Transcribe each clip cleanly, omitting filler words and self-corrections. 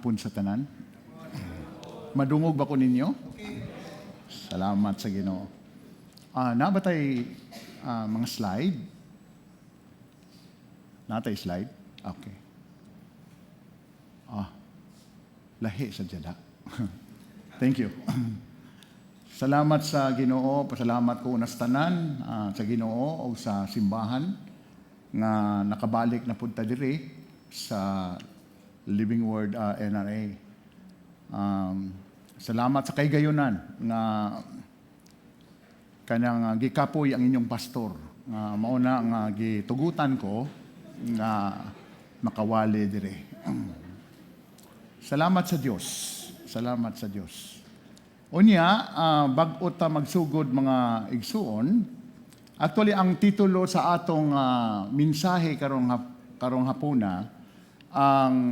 Hapon sa tanan. Madungog ba ko ninyo? Salamat sa Ginoo. Naa ba tay mga slide? Naa tay slide? Okay. Lahi sa jada. Thank you. Salamat sa Ginoo, pasalamat ko una sa tanan sa Ginoo o sa simbahan nga nakabalik na punta diri sa Living Word NRA. Salamat sa kahigayunan nga kanang gikapoy ang inyong pastor nga mao na nga gitugutan ko nga makawali diri. Salamat sa Dios. Salamat sa Dios. Unya, bag-o ta magsugod, mga igsuon. Actually, ang titulo sa atong mensahe karong hapuna, ang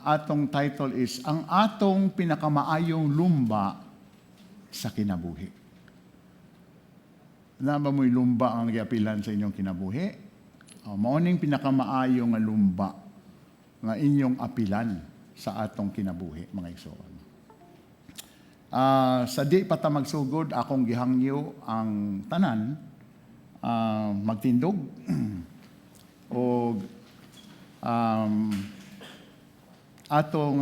atong title is "Ang Atong Pinakamaayong Lumba sa Kinabuhi." Naa ba mo'y lumba ang giapilan sa inyong kinabuhi? Oh, mao ning pinakamaayo nga lumba nga inyong apilan sa atong kinabuhi, mga igsoon. Sa di pa ta magsugod, akong gihangyo ang tanan magtindog o atong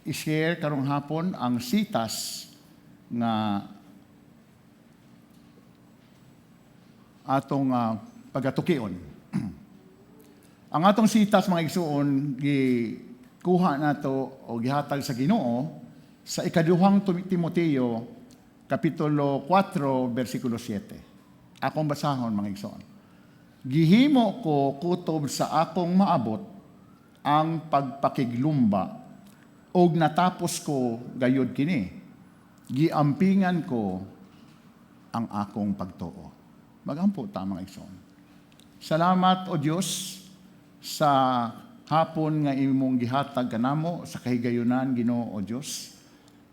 i-share karong hapon ang sitas nga atong pagatukion. Ang atong sitas, mga igsuon, gikuha nato o gihatag sa Ginoo sa Ikaduhang Timoteo kapitulo 4 bersikulo 7. Akong basahon, mga igsoon. "Gihimo ko kutob sa akong maabot ang pagpakiglumba og natapos ko gayud kini. Giampingan ko ang akong pagtuo." Magampo ta, mga igsoon. Salamat, O Dios, sa hapon nga imong gihatag kanamo sa kahigayunan, Ginoo o Dios.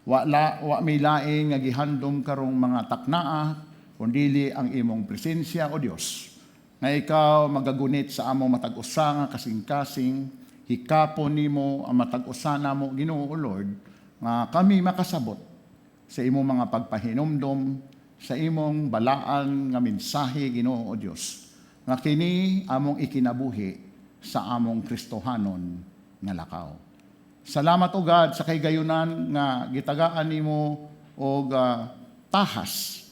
Wala wa may lain nga gihandom karong mga taknaa kundili ang imong presensya, O Dios. Nga ikaw magagunit sa among matag usa nga kasing-kasing, hikapon nimo ang matag usa namo, Ginoo o Lord, nga kami makasabot sa imong mga pagpahinumdom, sa imong balaan nga mensahe, Ginoo o Dios. Nga kini among ikinabuhi sa among Kristohanon nga lakaw. Salamat, O God, sa kahigayunan nga gitagaan nimo og tahas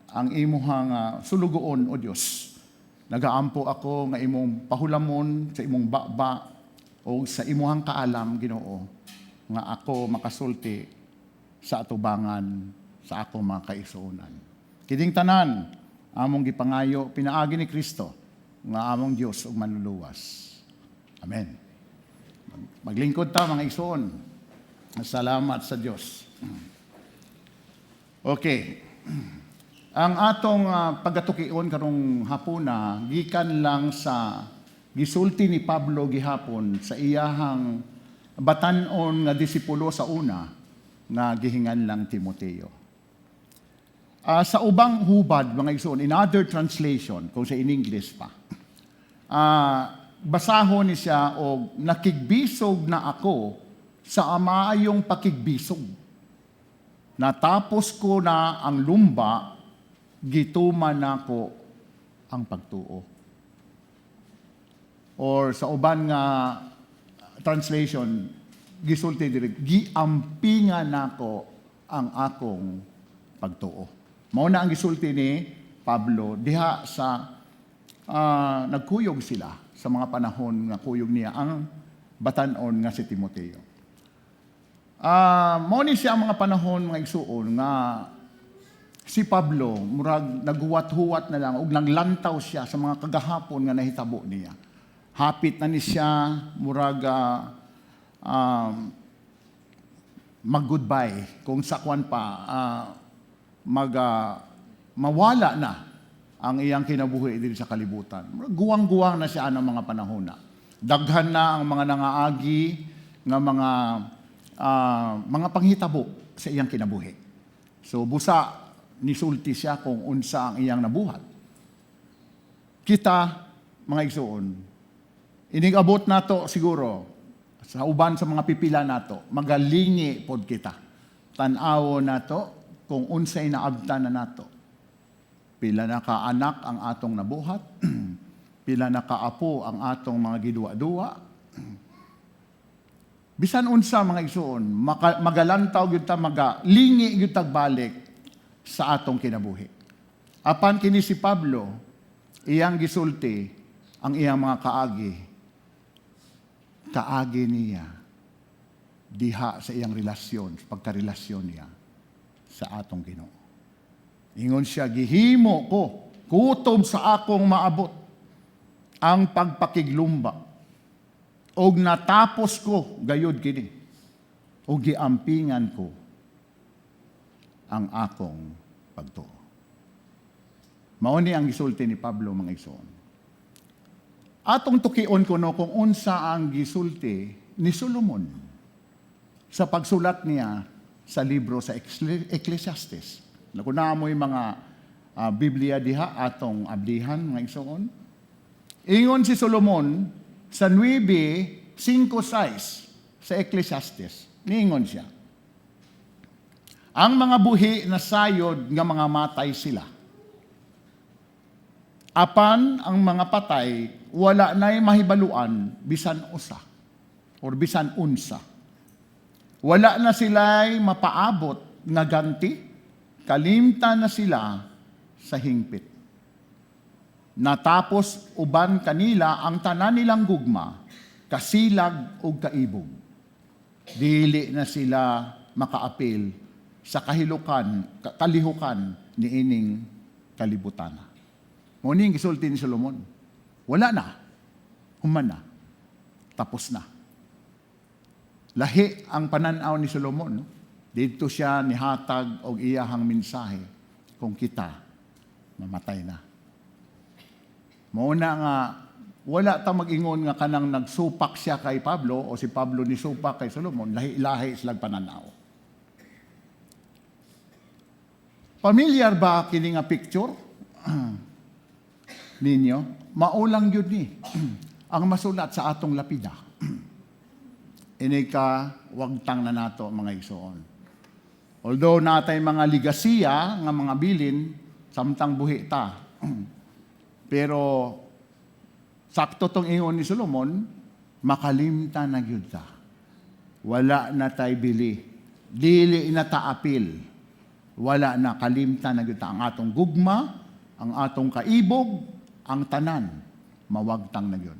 ang imuhang sulugoon, O Dios. Nagaampo ako nga imong pahulamon sa imong baba o sa imuhang kaalam, Ginoo, nga ako makasulti sa atubangan sa akong mga kaigsuonan. Kining tanan among gipangayo pinaagi ni Kristo nga among Dios ug Manluluwas. Amen. Maglingkod ta, mga igsoon. Salamat sa Dios. Okay. Ang atong pagatukion karong hapuna gikan lang sa gisulti ni Pablo gihapon sa iyahang batan-on nga disipulo sa una nga gihinganlang Timoteo. Sa ubang hubad, mga igsoon, in other translation, kung sa in English pa, basahon ni siya og "Nakigbisog na ako sa maayong pakigbisog. Natapos ko na ang lumba, gituman nako ang pagtuo." Or sa uban nga translation, gisulti diri, "Giampingan nako ang akong pagtuo." Mao na ang gisulti ni Pablo diha sa nagkuyog sila sa mga panahon nga kuyog niya ang batan-on nga si Timoteo. Mao ni siya ang mga panahon, mga igsuon, nga si Pablo murag naghuwat-huwat na lang ug nanglantaw siya sa mga kagahapon nga nahitabo niya. Hapit na ni siya murag mag-goodbye kung sa kwan pa mag mawala na ang iyang kinabuhi diri sa kalibutan. Murag guwang-guwang na siya ng mga panahon na. Daghan na ang mga nangaagi nga mga panghitabo sa iyang kinabuhi. So busa nisulti siya kung unsa ang iyang nabuhat. Kita, mga igsuon, inig abot nato siguro Sa uban sa mga pipila nato, magalingi pod kita. Tan-awon nato kung unsay naabtan na nato. Pila na ka anak ang atong nabuhat, pila na kaapo ang atong mga giduwa-duwa. Bisan unsa, mga igsuon, magalantaw gyud ta, magalingi gyud tag balik sa atong kinabuhi. Apan kini si Pablo, iyang gisulti ang iyang mga kaagi. Kaagi niya diha sa iyang relasyon, sa pagkarelasyon niya sa atong Ginoo. Ingon siya, "Gihimo ko, kutob sa akong maabot, ang pagpakiglumba. Og natapos ko gayud kini. Og giampingan ko ang akong pagtuo." Mao ni ang gisulti ni Pablo, mga igsoon. Atong tukion kuno kung unsa ang gisulti ni Solomon sa pagsulat niya sa libro sa Ecclesiastes. Kung naa mo'y mga Biblia diha, atong ablihan, mga igsoon. Ingon si Solomon sa 9:5-6 sa Ecclesiastes. Niingon siya, "Ang mga buhi nasayod nga mga matay sila. Apan ang mga patay wala na'y mahibaluan bisan usa or bisan unsa. Wala na sila'y mapaabot nga ganti, kalimtan na sila sa hingpit. Natapos uban kanila ang tanan nilang gugma, kasilag ug kaibog. Dili na sila makaapil sa kalihukan niining kalibutan." Mao ni ang gisulti ni Solomon. Wala na. Human na. Tapos na. Lahi ang pananaw ni Solomon. No? Dito siya nihatag og iyahang mensahe kung kita mamatay na. Mao na nga wala ta mag-ingon nga kanang nagsupak siya kay Pablo o si Pablo ni supak kay Solomon, lahi-lahi silang pananaw. Familiar ba kini nga picture ninyo? Mao lang gyud ni ang masulat sa atong lapida. Ini ka wagtang na nato, mga igsoon. Although natay mga ligasiya nga mga bilin samtang buhi ta. Pero sakto tong ingon ni Solomon, makalimta na gyud ta. Wala na tay bili. Dili na ta apil. Wala na, kalimta na gyud ta. Ang atong gugma, ang atong kaibog, ang tanan, mawagtang na gyud.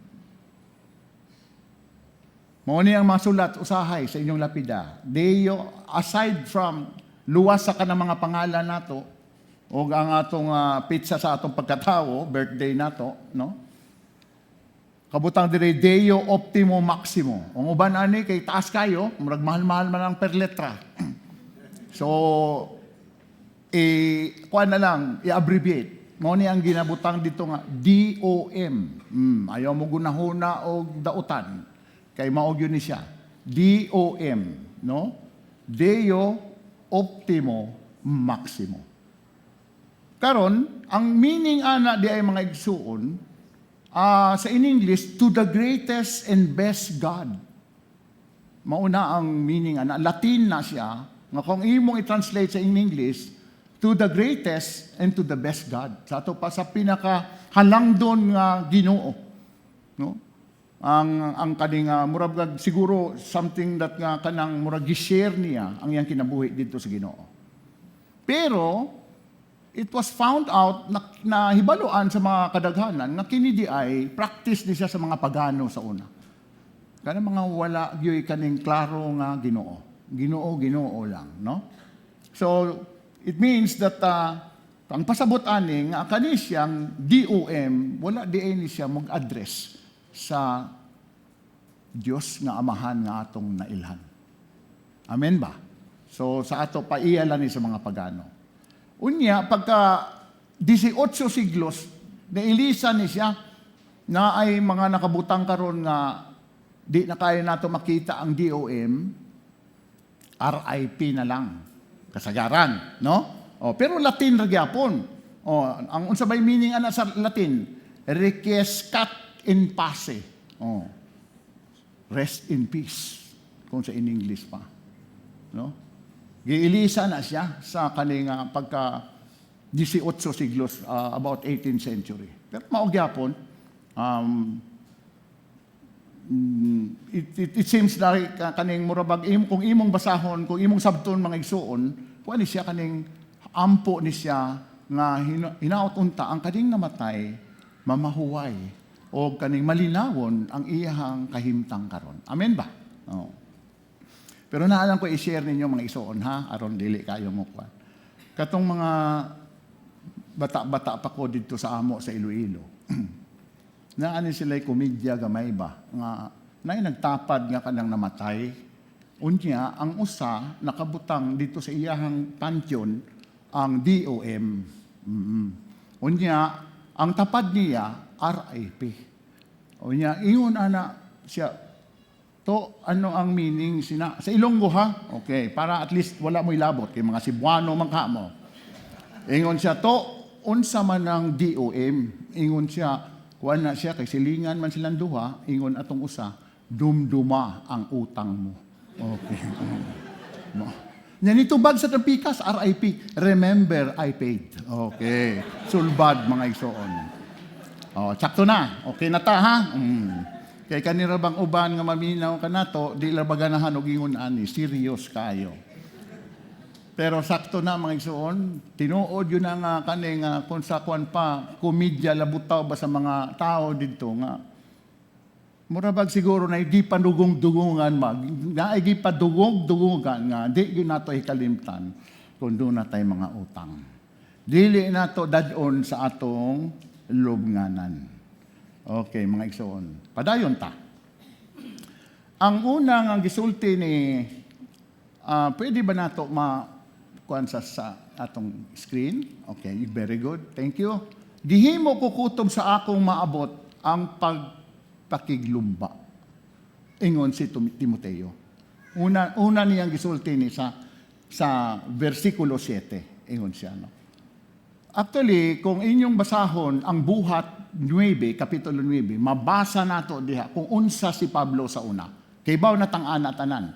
Mao ni ang masulat usahay sa inyong lapida. Deo, aside from luwas sa kanang mga pangalan nato, o ang atong petsa sa atong pagkatawo, birthday nato, no? Kabutang dire Deo Optimo Maximo. Ang uban ani kay taas kayo, murag mahal-mahal man ang per letra. So, kuan na lang, i-abbreviate. Mao ni ang ginabutang dito nga DOM. Ayaw mo gunahuna og dautan kay mao gyud ni siya. DOM, no? Deo Optimo Maximo. Karon, ang meaning ana di ay, mga igsuon, sa in English, "to the greatest and best God." Mauna ang meaning ana. Latin na siya, nga kung imong i-translate sa in English, "to the greatest and to the best God." Sa ato pa sa pinaka halangdon nga Ginoo. No? Ang kaning murag siguro something that nga kanang murag gi-share niya ang iyang kinabuhi dito sa Ginoo. Pero it was found out na hibaluan sa mga kadaghanan nga kini di ay practice ni siya sa mga pagano sa una. Kanang mga wala gyud kaning klaro nga Ginoo. Ginoo, Ginoo lang, no? So it means that ang pasabot ani nga kani siyang DOM wala di ay ni siya mag-address sa Dios nga Amahan nga atong nailhan. Amen ba? So sa ato pa iya lang ni sa mga pagano. Unya pagka 18 siglos nailisa ni siya na ay mga nakabutang karon nga di na kaya nato makita ang DOM, RIP na lang kasagaran, no? Oh, pero Latin ra gyapon. Oh, ang unsa bay meaning ana sa Latin? "Requiescat in pace." Oh. Rest in peace kung sa in English pa. No? Giilisa na siya sa kaning pagka 18 siglos, about 18th century. Pero mao gyapon, it seems like kaning murabag im, kung imong basahon, kung imong sabton, mga igsuon, kuan ni siya, kaning ampo ni siya nga hinaot unta ang kaning namatay mamahuway o kaning malinawon ang iyahang kahimtang karon. Amen ba? Oo. Pero naalang ko i-share ninyo, mga igsuon, ha, aron dili kayo mo kuan. Katong mga bata-bata pa ko didto sa amo sa Iloilo. Naani sila komedya gamay ba nga nay nagtapad nga kanang namatay. Unya ang usa nakabutang dito sa iyahang pantheon ang DOM. Unya ang tapad niya RIP. Unya ingon ana siya, "To, ano ang meaning sina?" Sa Ilonggo ha. Okay, para at least wala mo ilabot kay mga Cebuano man ka mo. Ingon siya, "To, unsa man ang DOM?" Ingon siya, kuan na siya kay silingan man silang duha, ingon atong usa, "Dumduma ang utang mo." Okay. Mo. Nya nitubag sa pikas, RIP, remember I paid. Okay. Sulbad, mga igsoon. Oh, sakto na. Okay na ta ha. Kay kanira bang uban nga maminaw ka nato, di lang ba ganahan og ingon ani, serious kayo. Pero sakto na, mga igsoon, tinuod yun na nga kaning kung sa kwan pa, komedya labutaw ba sa mga tao didto nga mura bag siguro na hindi panugong-dugungan mag, nga gi padugong-dugungan nga di gyud nato ikalimtan kung duna tay mga utang. Dili nato dad-on sa atong lubnganan. Okay, mga igsoon. Padayon ta. Ang unang ang gisulti ni pwede ba nato ma kuan sa atong screen? Okay, very good. Thank you. "Gihimo ko kutob sa akong maabot ang pagpakiglumba." Ingon si Timoteo. Una una niyang gisulti ni sa versikulo 7, ingon siya, no. Actually, kung inyong basahon ang Buhat 9, Kapitulo 9, mabasa nato diha kung unsa si Pablo sa una. Kay baw na tang-ana tanan.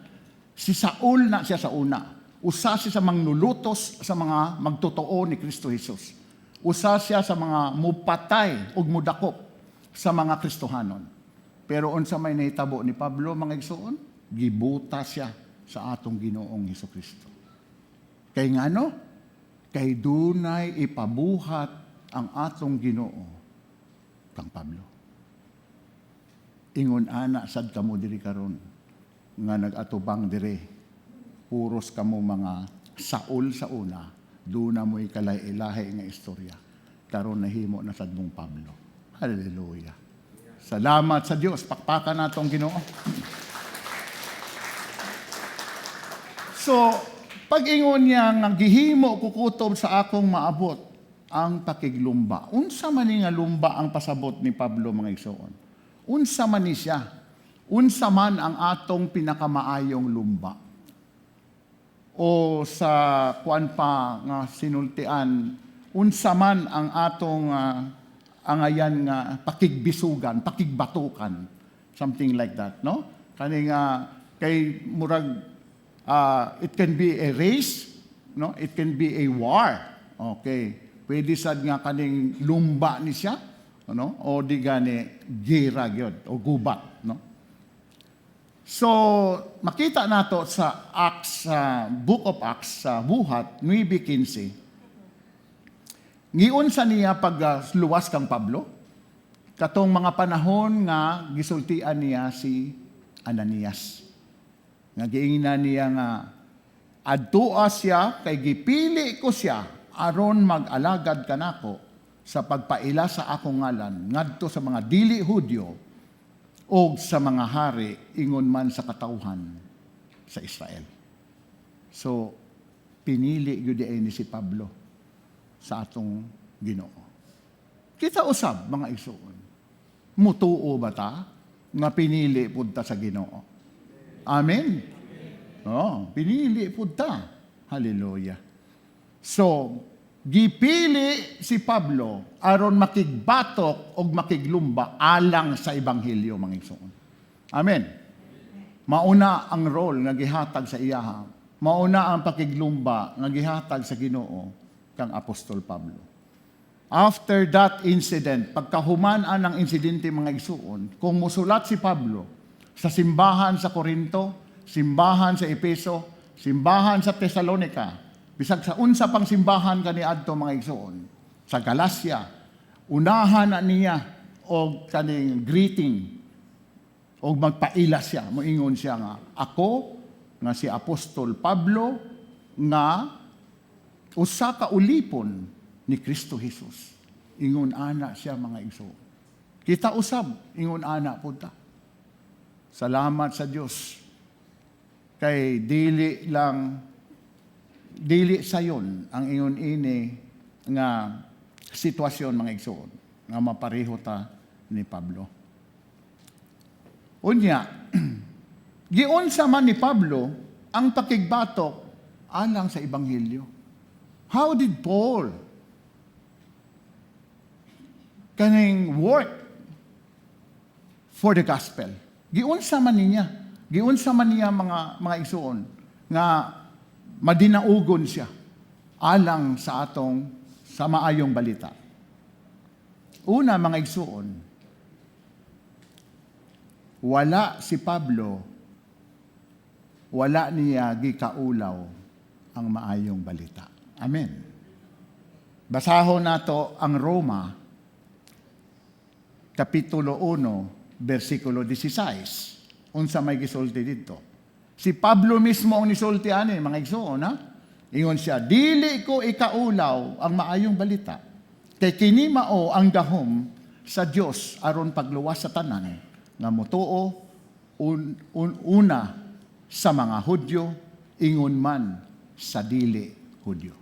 Si Saul na siya sa una. Usa siya sa mangnulutos sa mga magtotoo ni Kristo Jesus. Usa siya sa mga mupatay ug mudakop sa mga Kristohanon. Pero unsa may nahitabo ni Pablo, mga igsoon? Gibuta siya sa atong Ginoong Hesus Kristo. Kay ngano? Kay dunay ipabuhat ang atong Ginoo kang Pablo. Ingon ana sad kamo diri karon nga nag-atubang dire. Puros kamo mga Saul sa una, duna mo'y kalay-ilahi nga istorya. Karon nahimo na sad mong Pablo. Hallelujah. Salamat sa Dios. Pakpakan nato ang Ginoo. So, pag-ingon niya nga "gihimo ko kutob sa akong maabot ang pakiglumba." Unsa man ni nga lumba ang pasabot ni Pablo, mga igsoon? Unsa man ni siya? Unsa man ang atong pinakamaayong lumba? O sa kuan pa nga sinultian, unsa man ang atong angayan nga pakigbisugan, pakigbatukan, something like that, no? Kani nga kay murag it can be a race, no? It can be a war. Okay. Pwede sad nga kaning lumba ni siya, ano? O di gani gira gyud o gubat, no? So, makita nato sa Acts, sa Book of Acts, sa Buhat 9:15. Giunsa niya pag luwas kang Pablo? Katong mga panahon nga gisultian niya si Ananias. Nga giingnan niya nga adtua siya kay gipili ko siya aron mag-alagad kanako sa pagpaila sa akong ngalan ngadto sa mga dili Hudyo o sa mga hari, ingon man sa katawhan sa Israel. So pinili gyud ni si Pablo sa atong Ginoo. Kita usab, mga igsuon. Mutuo ba ta nga pinili pud ta sa Ginoo? Amen. Oh, pinili pud ta. Hallelujah. So, gipili si Pablo aron makigbatok og makiglumba alang sa ebanghelyo, mga igsoon. Amen. Mauna ang role nga gihatag sa iyaha. Mauna ang pakiglumba nga gihatag sa Ginoo kang Apostol Pablo. After that incident, pagkahuman ang insidente, mga igsuon, kung musulat si Pablo sa simbahan sa Corinto, simbahan sa Epeso, simbahan sa Tesalonica, bisag sa unsa pang simbahan kaniadto, mga igsuon, sa Galacia, unahan na niya og kaning greeting og magpaila siya, moingon siya nga, "Ako nga si Apostol Pablo nga usa ka ulipon ni Kristo Jesus." Ingon ana siya, mga igsoon. Kita usab, ingon ana pud ta. Salamat sa Dios. Kay dili lang, dili sayon ang ingon ini nga sitwasyon, mga igsoon, nga mapareho ta ni Pablo. Unya, giunsa man ni Pablo ang pakigbatok alang sa ebanghelyo? How did Paul kaning work for the gospel? Giunsa man niya. Giunsa man niya, mga igsuon, nga madinaugon siya alang sa atong sa maayong balita. Una, mga igsuon, wala si Pablo, wala niya gikaulaw ang maayong balita. Amen. Basahon nato ang Roma, Kapitulo 1, versikulo 16. Unsa may gisulti dito? Si Pablo mismo ang nisulti ani, mga igsuon, ha? Ingon siya, "Dili ko ikaulaw ang maayong balita. Kay kini mao ang gahom sa Dios aron pagluwas sa tanan nga motuo, una sa mga Hudyo, ingon man sa dili Hudyo."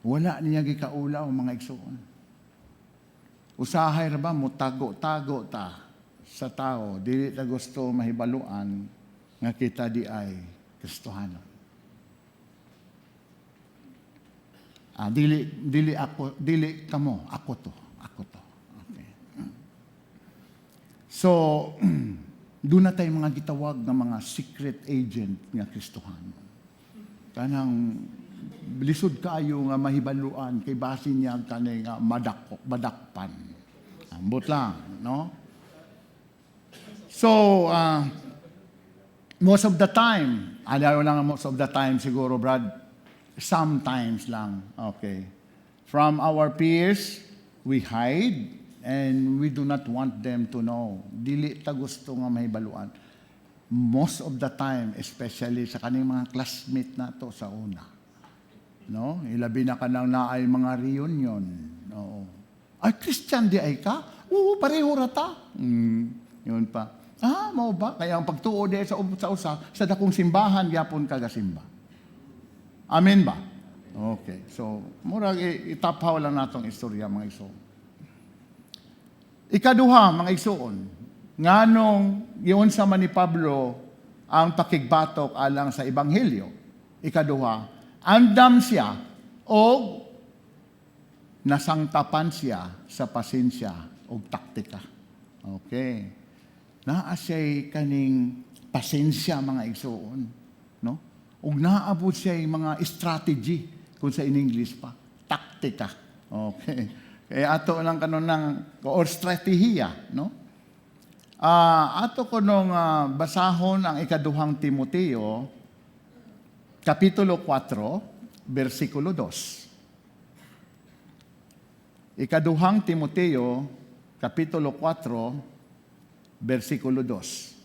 Wala niya gikaulaw, mga igsuon. Usahay ra ba mo tago-tago ta sa tao, dili ta gusto mahibaluan nga kita di ay Kristohano. Ah, dili dili ako, dili kamo, ako to, ako to. Okay. So, duna tay mga gitawag nga mga secret agent nga Kristohano. Kanang lisod kayo nga mahibaluan kay basin niya kani nga madako, madakpan. Ambot lang, no? So, most of the time, ayaw lang most of the time siguro, Brad, sometimes lang, okay. From our peers, we hide and we do not want them to know. Dili ta gusto nga mahibaluan. Most of the time, especially sa kaning mga classmate nato sa una. No? Ilabi na kanang naay mga reunion. Oo. "Ay, Christian di ay ka?" "Oo, pareho ra ta." Yun pa. "Ah, mao ba?" Kaya ang pagtuo di sa usa, sa dakong simbahan gyapon kagasimba. Amen ba? Okay. So, murag itaphaw lang natong istorya, mga igsoon. Ikaduha, mga igsoon, nganong giunsa man ni Pablo ang pakigbatok alang sa ebanghelyo? Ikaduha, andam siya o nasangkapan siya sa pasensya o taktika. Okay. Naa siya'y kaning pasensya, mga igsoon, no? Ug naabot siya mga strategy kung sa in English pa, taktika. Okay. Kaya ato lang kanon ng or strategiya, no? Ato ko nung basahon ang Ikaduhang Timoteo kapitulo 4 bersikulo 2. Ikaduhang Timoteo kapitulo 4 bersikulo 2.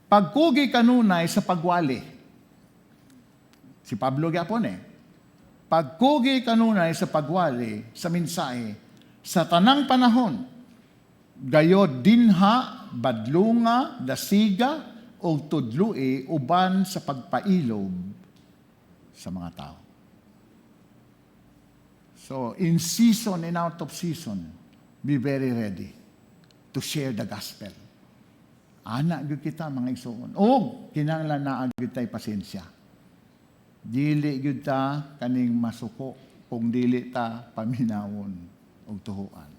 "Pagkugi kanunay sa pagwali." Si Pablo gyapon eh. "Pagkugi kanunay sa pagwali sa mensahe sa tanang panahon, gayod dinha, badlunga, dasiga, o tudlui uban sa pagpailob sa mga tao." So, in season and out of season, be very ready to share the gospel. Ana gyud kita, mga igsoon. O kinahanglan naa gyud tay pasensya. Dili gyud ta kaning masuko kung dili ta paminawon og tuhuan.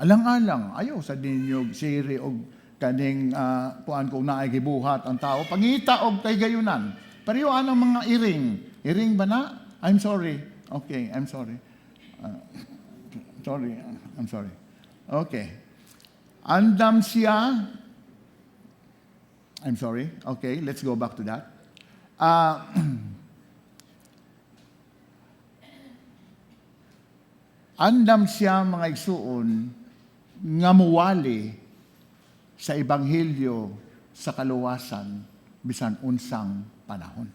Alang-alang ayaw sa ninyo siri og Kaning kuan, kung naay gibuhat ang tao, pangita og kahigayunan. Pareho ang mga iring. Iring ba na? I'm sorry. Okay, I'm sorry. Sorry, I'm sorry. Okay. Andam siya. I'm sorry. Okay, let's go back to that. Andam siya, mga igsuon, nga muwali sa ebanghelyo sa kaluwasan bisan unsang panahon.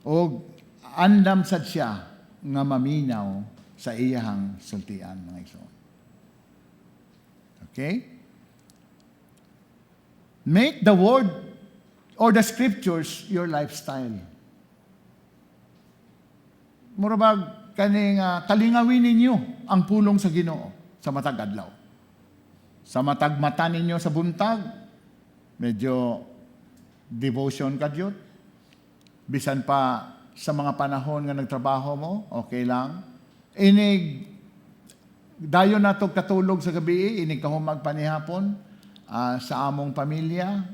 Og andam sad siya nga maminaw sa iyahang sultian, mga igsuon. Okay? Make the word or the scriptures your lifestyle. Mura bag kaning kalingawin ninyo ang pulong sa Ginoo sa matag adlaw. Sa matag mata ninyo sa buntag, medyo devotion ka gyud. Bisan pa sa mga panahon nga nagtrabaho mo, okay lang. Inig dayon nato katulog sa gabi, inig kahumag panihapon sa among pamilya.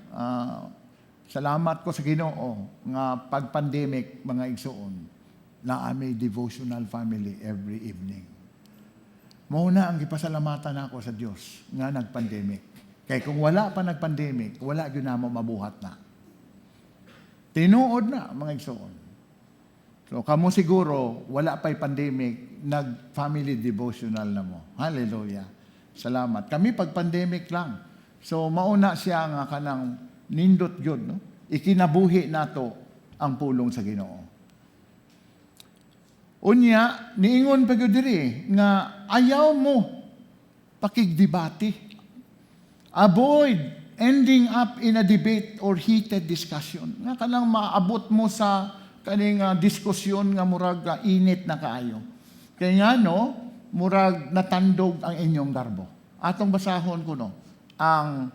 Salamat ko sa Ginoo nga pag-pandemic, mga igsuon, na may devotional family every evening. Mao na ang gipasalamatan nako sa Dios nga nag-pandemic. Kay kung wala pa nag-pandemic, wala gyud namo mabuhat na. Tinuod na, mga igsuon. So kamo siguro wala pa'y pandemic, nag-family devotional na mo. Hallelujah. Salamat. Kami pag pandemic lang. So mauna siya nga kanang nindot gyud, no? Ikinabuhi nato ang pulong sa Ginoo. Unya, niingon pa gyud diri nga ayaw mo pakigdebate. Avoid ending up in a debate or heated discussion. Nga kanang maabot mo sa kaning diskusyon nga murag init na kaayo. Kay nga no, murag natandog ang inyong garbo. Atong basahon ko, no, ang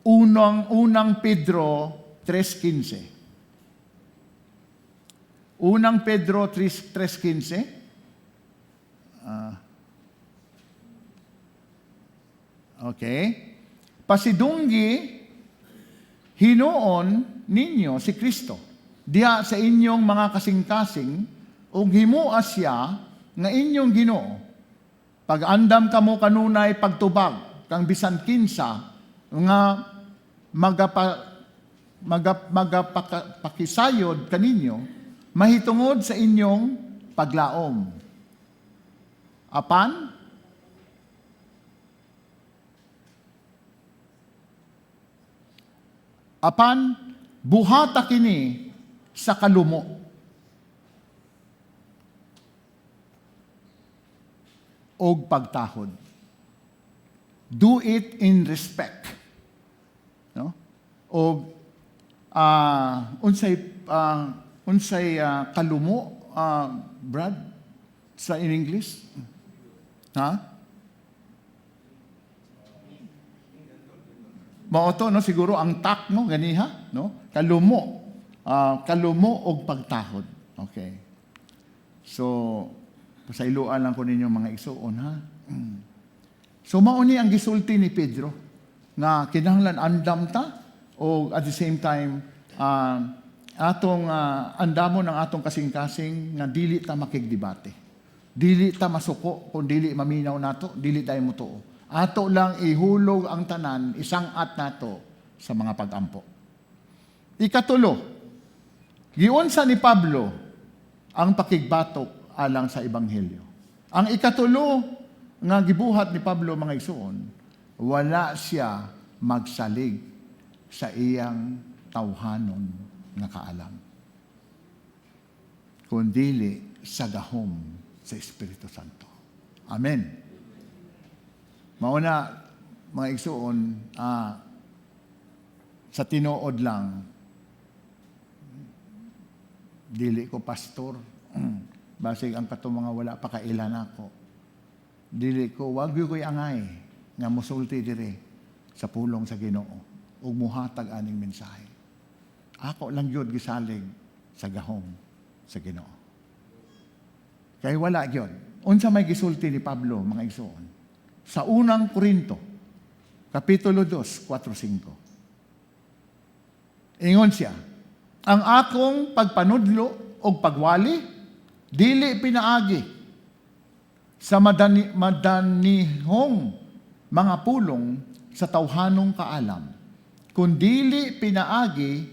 unang Pedro 3:15. Unang Pedro 3:15. Okay. Pasidunggi hinuon ninyo si Kristo diha sa inyong mga kasing-kasing ug himua siya nga inyong Ginoo. Pag-andam kamo kanunay pagtubag kang bisan kinsa nga magapakisayod kaninyo mahitungod sa inyong paglaom. Apan buhata kini sa kalumo og pagtahod. Do it in respect. No? Og unsay kalumo, Brad, sa in English? Ha? Mao to, no, siguro ang tak, no, ganiha, no? Kalumo. Kalumo og pagtahod. Okay. So pasayloan lang ko ninyo, mga igsuon, ha. So mao ni ang gisulti ni Pedro nga kinahanglan andam ta o at the same time atong andamon ang atong kasing-kasing nga dili ta makigdebate. Dili ta masuko kung dili maminaw nato, dili tayo motuo. Ato lang ihulog ang tanan, isang-at nato sa mga pagampo. Ikatulo, giunsa ni Pablo ang pakigbatok alang sa ebanghelyo. Ang ikatulo nga gibuhat ni Pablo, mga igsuon, wala siya magsalig sa iyang tawhanon nga kaalam, kundili sa gahom sa Espiritu Santo. Amen. Mauna, mga igsuon, sa tinuod lang, dili ko pastor. Basig ang katong mga wala pa kailan ako. Dili ko, wag ko'y angay nga musulti diri sa pulong sa Ginoo ug muhatag aning mensahe. Ako lang gyud gisalig sa gahom sa Ginoo. Kay wala gyud. Unsa may gisulti ni Pablo, mga igsuon? Sa Unang Korinto, Kapitulo 2, 4, 5. Ingon siya, "Ang akong pagpanudlo o pagwali, dili pinaagi sa madanihong mga pulong sa tawhanong kaalam, kundili pinaagi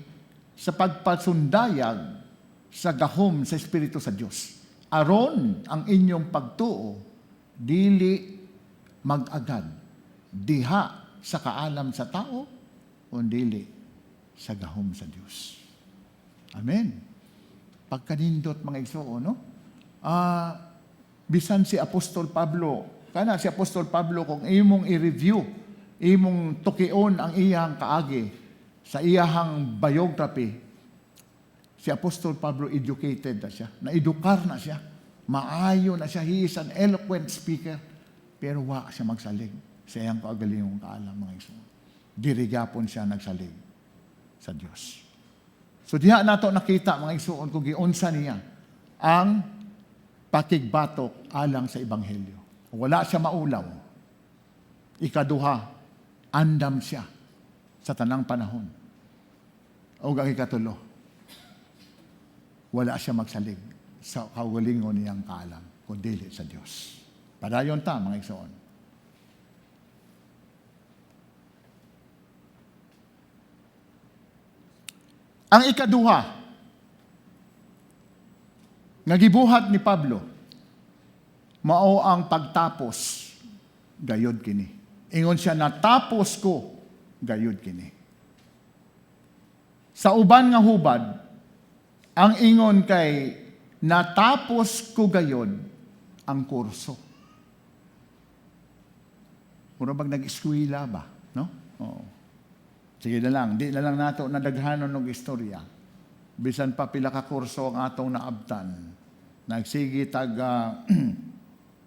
sa pagpasundayag sa gahom sa Espiritu sa Dios. Aron ang inyong pagtuo dili mag-agad diha sa kaalam sa tao, kundili sa gahom sa Dios." Amen. Pagkanindot, mga igsoon, no? Bisan si Apostol Pablo, kana si Apostol Pablo, kung imong i-review, imong tukion ang iyang kaagi sa iyahang biography, si Apostol Pablo, educated na siya, naedukar na siya, maayo na siya, he is an eloquent speaker, pero wa siya magsalig sa iyang kaugalingong kaalam, mga igsoon. Diri gyapon siya nagsalig sa Dios. So diha nato nakita, mga igsoon, kung giunsa niya ang pakigbatok alang sa ebanghelyo. Wala siya maulaw. Ikaduha, andam siya sa tanang panahon. O ang ikatulo, wala siya magsalig sa kaugalingon niyang kaalam, kundi sa Dios. Padayon ta, mga igsoon. Ang ikaduha nga gibuhat ni Pablo mao ang pagtapos gayod kini. Ingon siya, "Natapos ko gayod kini." Sa uban nga hubad, ang ingon kay natapos ko gayod ang kurso. Mura bag nag-eskwela ba, no? Oo. Sige na lang, di na lang nato nadaghanon og istorya. Bisan pa pila ka kurso ang atong naabtan. Nagsige tag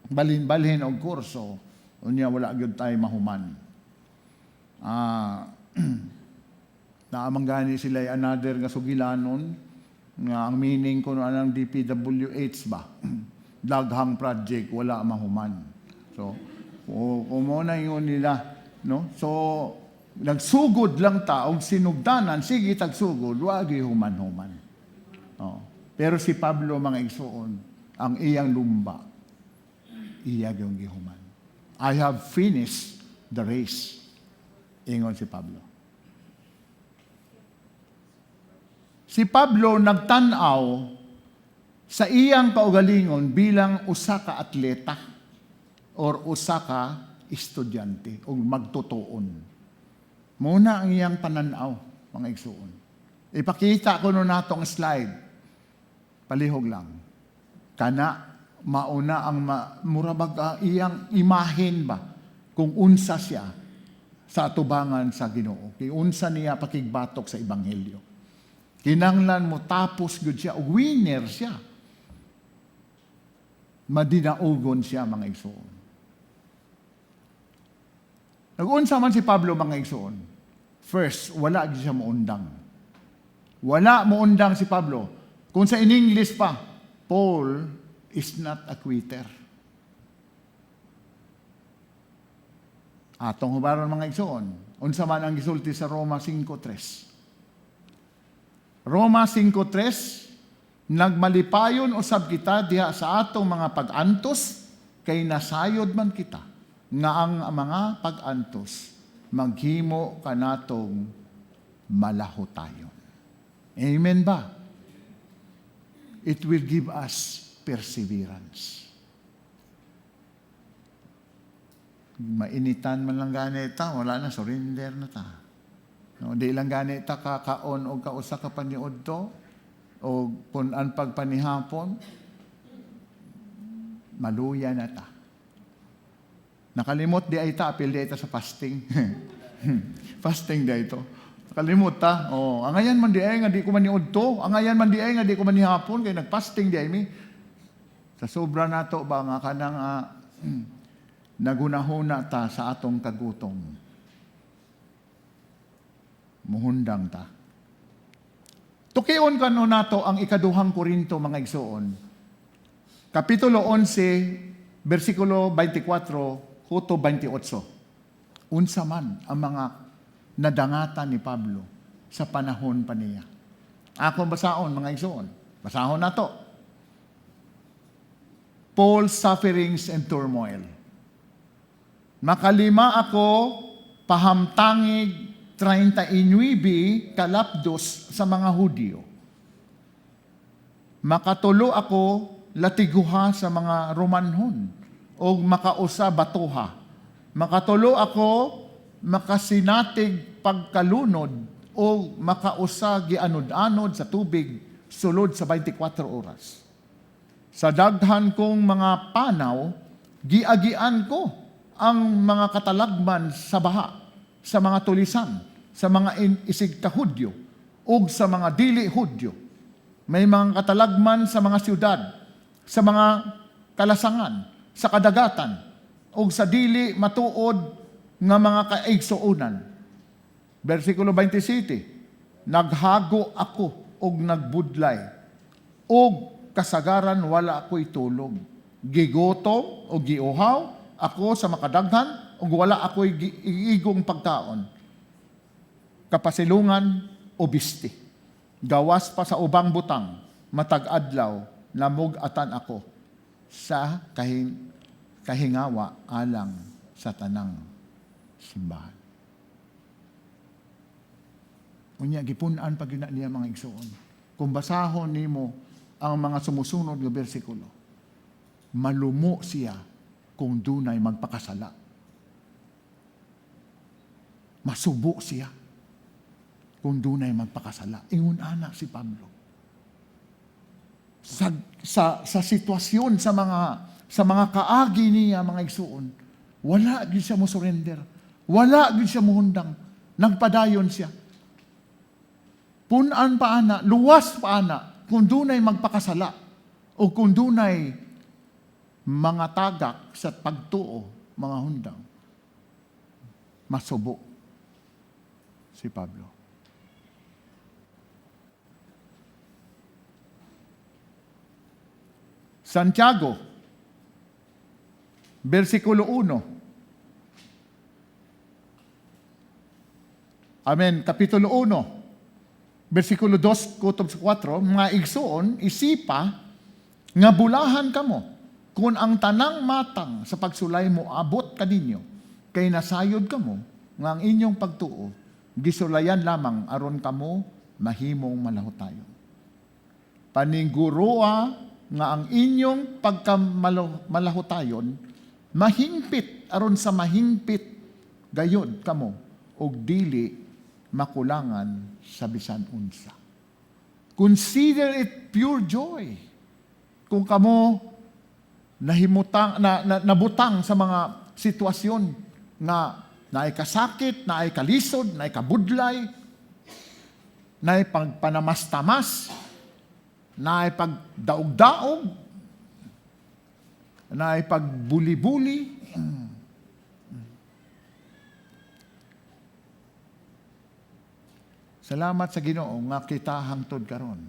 balhin-balhin og kurso, unya wala gyud tay mahuman. Naa man gani sila another nga sugilanon nga ang meaning ko anang DPWH ba? Daghang project, wala mahuman. So, o mo na ingon nila, no? So, nagsugod lang ta og sinugdanan, sige tagsugod, wa gyud human-human. Oh. Pero si Pablo, mga igsoon, ang iyang lumba, iya gyud gihuman. "I have finished the race," ingon si Pablo. Si Pablo nagtan-aw sa iyang kaugalingon bilang usa ka atleta or usa ka estudyante o magtutuon. Muna ang iyang pananaw, mga igsuon. Ipakita ko no nato ang slide. Palihog lang. Kana mauna ang mura bag iyang imahin ba kung unsa siya sa atubangan sa Ginoo. Kay unsa niya pakigbatok sa ebanghelyo. Kinanglan mo tapos gud siya, winner siya. Madinaugon siya, mga igsoon. Nag-unsa man si Pablo, mga igsoon. First, wala gyud siya muundang. Wala muundang si Pablo. Kung sa in English pa, Paul is not a quitter. Atong hubaron, mga igsoon, unsa man ang gisulti sa Roma 5:3. Roma 5:3, "Nagmalipayon usab kita diha sa atong mga pag-antos kay nasayod man kita nga ang mga pag-antos maghimo kanatong malahutayon." Amen ba? It will give us perseverance. Mainitan man lang gani ta, wala na, surrender na ta. No, di lang gani ta kakaon og kausa ka paniud to o pun-an pagpanihapon, maluya na ta. Nakalimot di ay ta, apil di ay ta sa fasting. Fasting di ay to. Nakalimot ta. Oh, angayan man di ay nga di ko maniud to. Angayan man di ay nga di ko manihapon kay nagfasting di ay mi. Sa sobra nato ba nga kanang nagunahuna ta sa atong kagutom. Muhundang ta. Tukion kano nato ang Ikaduhang Korinto, mga igsoon. Kapitulo 11, versikulo 24, kutob 28. Unsa man ang mga nadangatan ni Pablo sa panahon pa niya. Akong basaon, mga igsoon. Basahon nato. Paul's sufferings and turmoil. "Makalima ako pahamtangig 39 kalapdos sa mga Hudyo. Makatulo ako latiguha sa mga Romanhon o makausa batuha. Makatulo ako makasinatig pagkalunod o makausa gianod-anod sa tubig sulod sa 24 oras. Sa daghan kong mga panaw, giagian ko ang mga katalagman sa baha, sa mga tulisan, sa mga isig ka Hudyo, ug sa mga dili Hudyo. May mga katalagman sa mga syudad, sa mga kalasangan, sa kadagatan, ug sa dili matuod nga mga kaigsuonan." Versikulo 27, "Naghago ako og nagbudlay, og kasagaran wala ako'y tulog. Gigutom o giuhaw ako sa makadaghan ug wala ako'y igong pagkaon. Kapasilungan o bisti. Gawas pa sa ubang butang, matag adlaw namug-atan ako sa kahingawa alang sa tanang simbahan." Unya gipun-an pa gyud na niya, mga igsoon. Kung basahon nimo ang mga sumusunod nga bersikulo, malumo siya kung dunay magpakasala. Masubo siya kung dunay magpakasala. Ingon ana si Pablo. Sa sitwasyon sa mga kaagi niya, mga igsuon, wala gyud siya mo surrender. Wala gyud siya muhundang. Nagpadayon siya. Punan pa ana, luwas pa ana, kung dunay magpakasala o kung dunay mga tagak sa pagtuo, mga hundang, masubo si Pablo. Santiago, versikulo 1. Amen. Kapitulo 1, versikulo 2 kutob sa 4, "Mga igsoon, isipa nga bulahan kamo kung ang tanang matang sa pagsulay mo abot kaninyo, kay nasayod kamo nga ang inyong pagtuo gisulayan lamang aron kamo mahimong malahutayon. Paniguroa nga ang inyong pagkamalahutayon mahingpit aron sa mahingpit gayod kamo og dili makulangan sa bisan unsa." Consider it pure joy kung kamo nahimutang na, nabutang sa mga sitwasyon nga naay kasakit, naay kalisod, naay kabudlay, naay pagpanamastamas, naay pagdaog-daog, naay pagbuli-buli. Salamat sa Ginoo nga kita hangtod karon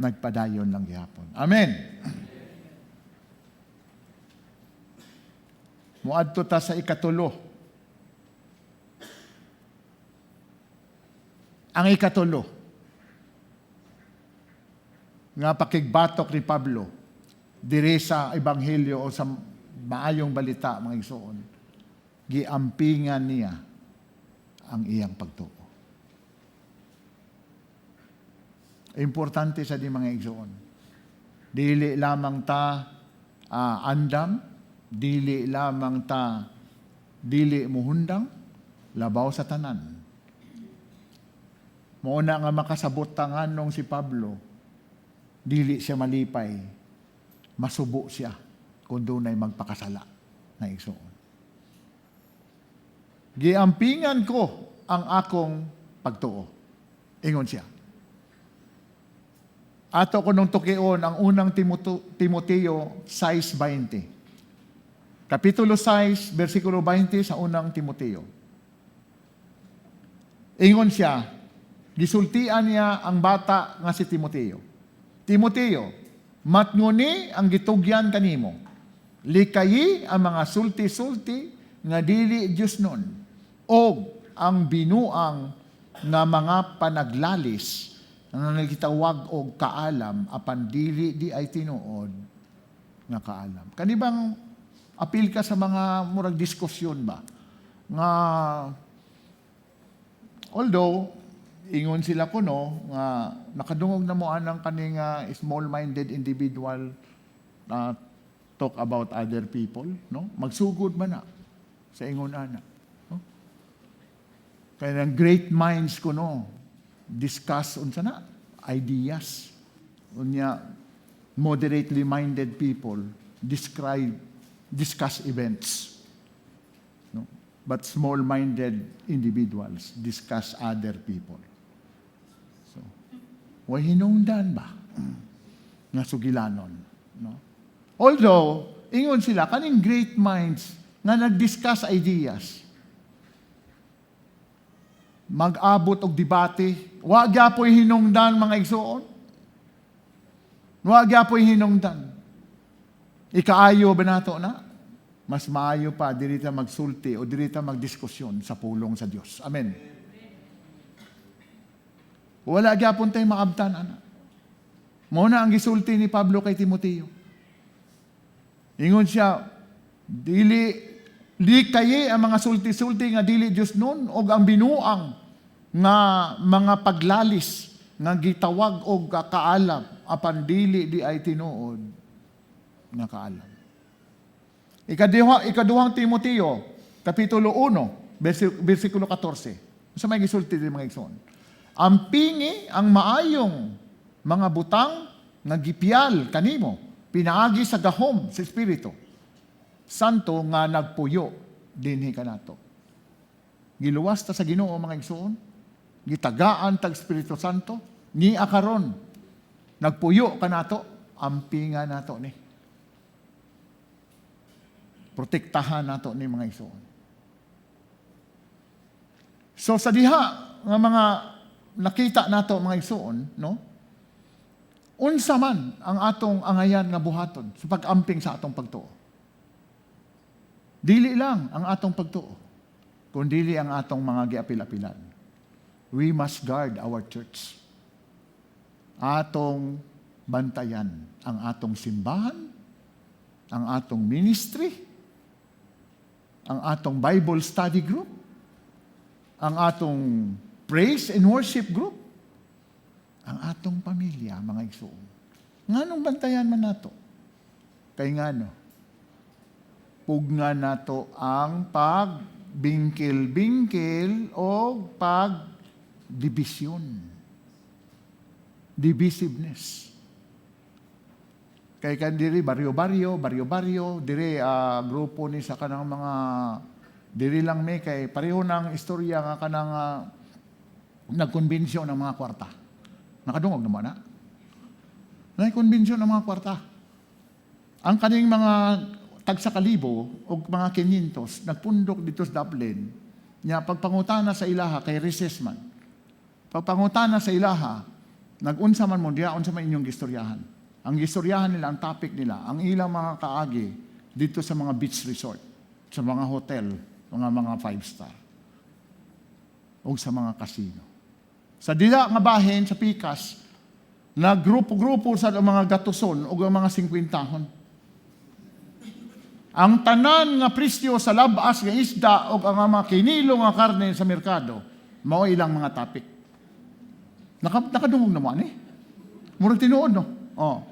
nagpadayon lang gihapon. Amen. Muadto ta sa ikatulo. Ang ikatulo nga pakigbatok ni Pablo diri sa ebanghelyo o sa maayong balita, mga igsoon, giampingan niya ang iyang pagtuo. Importante sa di, mga igsoon. Dili lamang ta andam, dili lamang ta dili muhundang, labaw sa tanan. Mao na nga makasabot ta nganong si Pablo, dili siya malipay, masubo siya kung dunay magpakasala na igsoon. "Giampingan ko ang akong pagtuo." Ingon siya. Ato ko nung tukion ang unang Timoteo 6:20. Kapitulo 6, versikulo 20 sa unang Timoteo. Ingon siya, gisultian niya ang bata nga si Timoteo. "Timoteo, matngoni ang gitugyan kanimo." Likayi ang mga sulti-sulti nga dili Diyosnon o ang binuang nga mga panaglalis nga nagitawag og kaalam apan dili diay tinuod nga kaalam. Kani bang apil ka sa mga murag diskusyon ba? Nga although ingon sila kuno nga nakadungog na mo anang kaning small-minded individual talk about other people, no? Magsugod man na sa ingon ana, no? Kaya ang great minds kuno discuss unsa na ideas. Unya moderately minded people describe discuss events. No? But small-minded individuals discuss other people. So, way hinungdan ba nga sugilanon, no? Although, ingon sila, kaning great minds nga nag-discuss ideas, mag-abot og debate, wa gyapoy hinungdan, mga igsoon. Wa gyapoy hinungdan. Ikaayo ba nato na? Mas maayo pa dili ta magsulti o dili ta magdiskusyon sa pulong sa Dios. Amen. Wala gyapon tay maabtan ana. Mao na ang gisulti ni Pablo kay Timoteo. Ingon siya, dili likayi ang mga sulti-sulti nga dili Diyosnon og ang binuang nga mga paglalis nga gitawag og kaalam apan dili diay tinuod nga kaalam. Ikaduhang Timoteo, Kapitulo 1, versikulo 14. Sa may gisulti din, mga igsoon. Ampingi ang maayong mga butang nga gipiyal kanimo pinaagi sa gahom sa Espiritu Santo nga nagpuyo dinhi kanato. Giluwas ta sa Ginoo, mga igsoon. Gitagaan tag Espiritu Santo ni karon nagpuyo kanato, ampinga nato ni. Protektahan nato ni, mga igsoon. So sa diha nga mga nakita nato, mga igsoon, no? Unsa man ang atong angayan nga buhaton sa pag-amping sa atong pagtuo? Dili lang ang atong pagtuo, kundi ang atong mga giapil-apilan. We must guard our church. Atong bantayan ang atong simbahan, ang atong ministry, ang atong Bible study group, ang atong praise and worship group, ang atong pamilya, mga igsoon. Nganong bantayan man nato? Kay ngano? Pugna nato ang pagbingkil-bingkil o pagdibisyon. Divisiveness. Kay kan diri baryo-baryo, baryo-baryo, diri grupo ni sa kanang mga diri lang may kay pareho ng istorya nga kanang nagkonbensyon ng mga kwarta. Nakadungog na mo na? Nagkonbensyon ng mga kwarta. Ang kaning mga tagsa kalibo o mga 500 nagpundok dito sa Dublin. Nya pagpangutana sa ilaha kay recess man. Pagpangutana sa ilaha, nag-unsa man mo diya, unsa man inyong gistoryahan? Ang gistoryahan nila, ang topic nila, ang ilang mga kaagi dito sa mga beach resort, sa mga hotel, mga five star, o sa mga casino. Sa dila nga bahin sa pikas, na grupo-grupo sa mga gatuson o ang mga singkwentahon. Ang tanan nga presyo sa labas nga isda o ang mga kinilo nga karne sa merkado, mao ilang mga topic. Nakadungog na mo ani? Murag tinuod, no? Oh.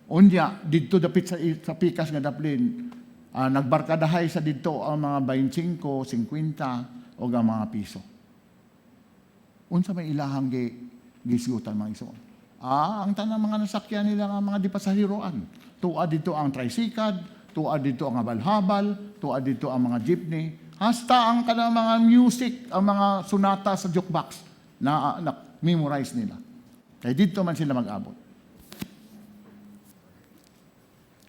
Unya didto dapit sa pikas nga daplin, nagbarkadahay sa didto ang mga 25, 50 o ang mga piso. Unsa may ilahang gisgutan, mga igsoon? Ang tanang mga nasakyan nila nga mga di pasahiroan. Tua dito ang tricycle, tua dito ang habal-habal, tua dito ang mga jeepney, hasta ang kanang mga music, ang mga sonata sa jukebox na memorize nila. Kay dito man sila mag-abot.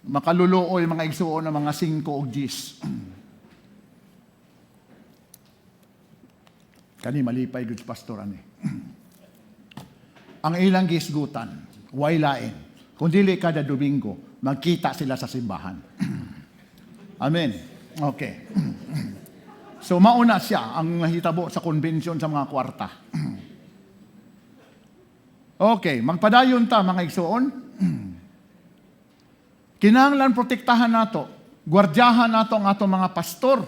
Makaluluoy, mga igsuon, ng mga 5 og 10. Kani malipay gud si pastor ani. Ang ilang gisgutan, way lain. Kung dili kada Domingo, magkita sila sa simbahan. Amen. Okay. So mauna siya ang nahitabo sa convention sa mga kwarta. Okay, magpadayon ta, mga igsoon. Kinahanglan protektahan nato, gwardyahan nato ang atong mga pastor,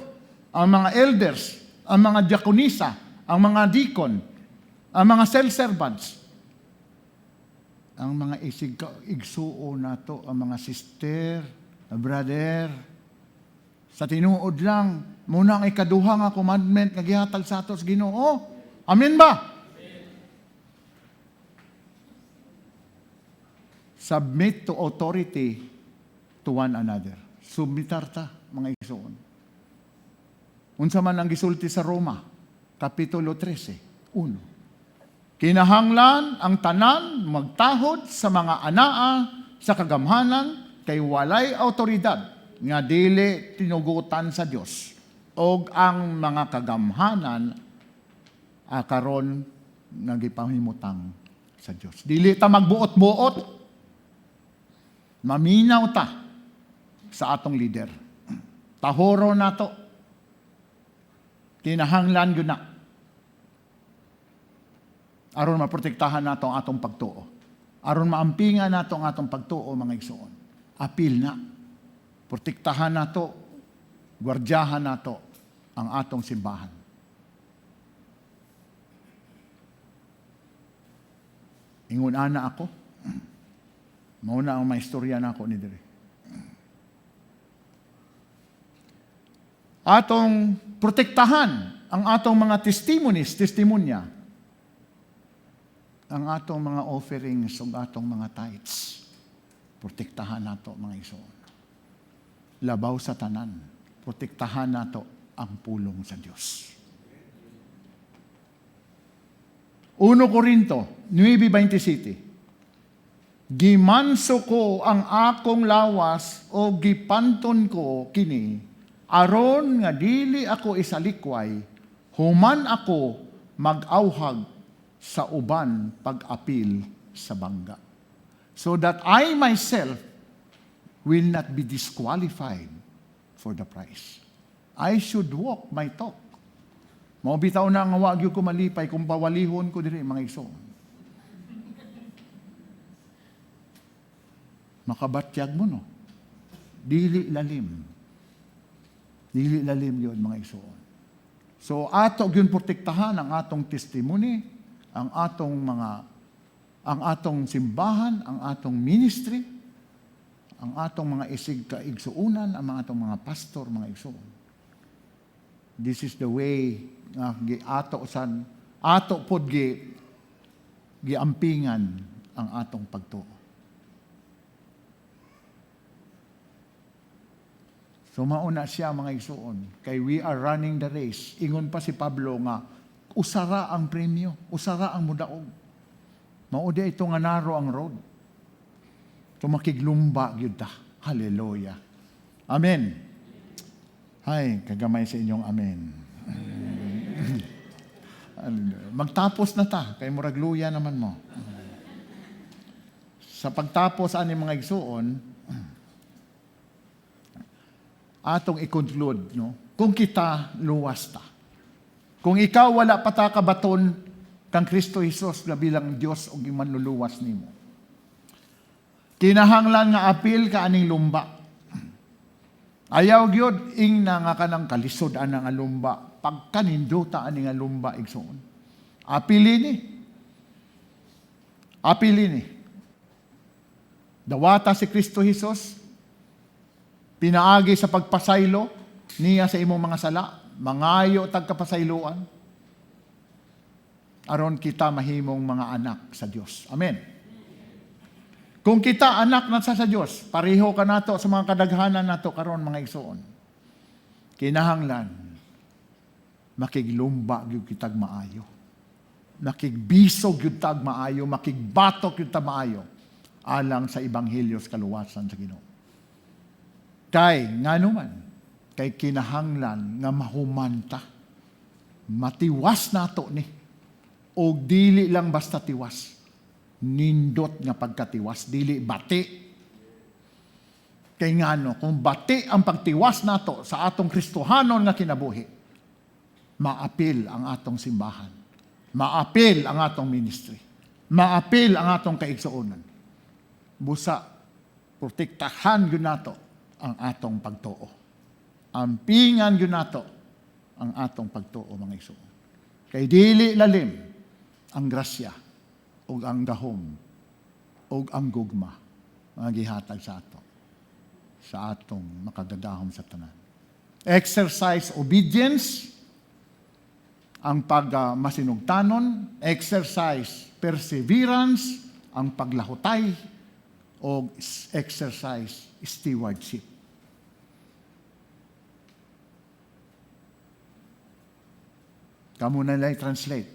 ang mga elders, ang mga diakonisa, ang mga deacon, ang mga cell servants, ang mga isig igsuon nato, ang mga sister, brother. Sa tinuod lang, mao na ang ikaduha nga commandment nga gihatag sa ato sa Ginoo. Amen ba? Submit to authority to one another. Submitar ta, mga igsoon. Unsa man ang gisulti sa Roma, Kapitulo 13, 1. Kinahanglan ang tanan magtahod sa mga anaa sa kagamhanan kay walay awtoridad nga dili tinugutan sa Dios og ang mga kagamhanan karon nga gipahimutang sa Dios. Dili ta magbuot-buot. Maminaw ta sa atong leader. Tahoro nato. Kinahanglan gyud na. Aron maprotektahan nato ang atong pagtuo. Aron maampingan nato ang atong pagtuo, mga igsoon. Apil na. Protektahan nato, gwardyahan nato ang atong simbahan. Ingon ana ako. Mao na ang maistorya nako ni diri. Atong protektahan ang atong mga testimonies, testimonya, ang atong mga offerings ug atong mga tithes. Protektahan nato, mga igsoon. Labaw sa tanan, protektahan nato ang pulong sa Dios. 1 Corinto 9:27. Gimanso ko ang akong lawas o gipanton ko kini aron nga dili ako isalikway human ako mag-awhag sa uban pag-apil sa bangga. So that I myself will not be disqualified for the prize. I should walk my talk. Mao bitaw na nga wa gyud ko malipay kung pawalihon ko diri, mga igsoon. Makabatyag mo, no? Dili lalim. Dili lalim yun, mga igsoon. So ato gyud protektahan ang atong testimony, ang atong simbahan, ang atong ministry, ang atong mga isig kaigsuonan, ang mga atong mga pastor, mga igsoon. This is the way nga giato san ato pod giampingan ang atong pagtuo. So mauna siya, mga igsoon, kay we are running the race. Ingon pa si Pablo nga usara ang premyo, usara ang mudaog. Mao di ito nga narrow ang road. So makiglumba gyud ta. Hallelujah. Amen. Ay, kagamay sa inyong amen. Magtapos na ta, kay murag luya naman mo. Sa pagtapos ani, mga igsuon, atong i-conclude, no? Kung kita luwas ta. Kung ikaw wala pa ta kabaton kang Kristo Jesus na bilang Dios ug manluluwas nimo. Kinahanglan nga apil ka aning lumba. Ayaw gyud ingna nga kanang kalisod ana nga lumba. Pagkaninduta ani nga lumba, igsoon. Apili ni. Apili ni. Dawata si Kristo Jesus pinaagi sa pagpasaylo niya sa imong mga sala, mangayo tag kapasayloan aron kita mahimong mga anak sa Dios. Amen. Kung kita anak na sa Dios, pareho ka nato sa mga kadaghanan nato karon, mga igsoon. Kinahanglan makiglumba gyud kitag maayo. Makigbisog gyud tag maayo, makigbatok gyud ta maayo alang sa ebanghelyo sa kaluwasan sa Ginoo. Kay ngano man, kay kinahanglan nga mahumanta. Matiwas nato ni. Og dili lang basta tiwas. Nindot nga pagkatiwas, dili bati. Kay ngano, kung bati ang pagtiwas nato sa atong Kristohanon nga kinabuhi, maapil ang atong simbahan. Maapil ang atong ministry. Maapil ang atong kaigsuonan. Busa, protektahan gyud nato ang atong pagtuo. Ampingan gyud nato ang atong pagtuo, mga igsoon. Kay dili lalim ang grasya ug ang gahom ug ang gugma nga gihatag sa ato sa atong Makagadahom sa tanan. Exercise obedience, ang pag masinugtanon, exercise perseverance, ang paglahutay, o exercise stewardship. Kamo na lang translate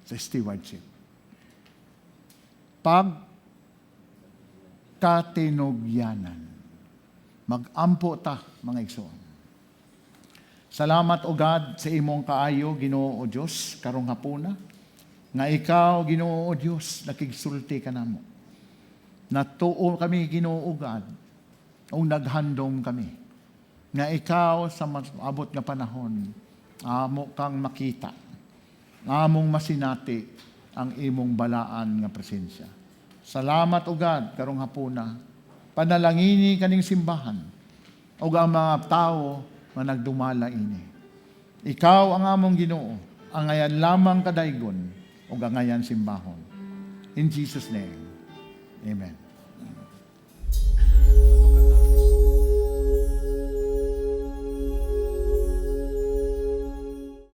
sa stewardship. Pag katinugyanan. Mag-ampo ta, mga igsoon. Salamat, O God, sa imong kaayo, Ginoo o Dios, karong hapuna, nga ikaw, Ginoo o Dios, nakigsulti ka namo. Natuo kami, Ginoo o God, o naghandom kami, nga ikaw sa abot nga panahon, amo kang makita, among masinati ang imong balaan nga presensya. Salamat, O God, karong hapuna. Panalangini kaning simbahan ug ang mga tawo nga nagdumala ini. Ikaw ang among Ginoo, angayan lamang kadaygon ug angayan simbahon. In Jesus' name. Amen.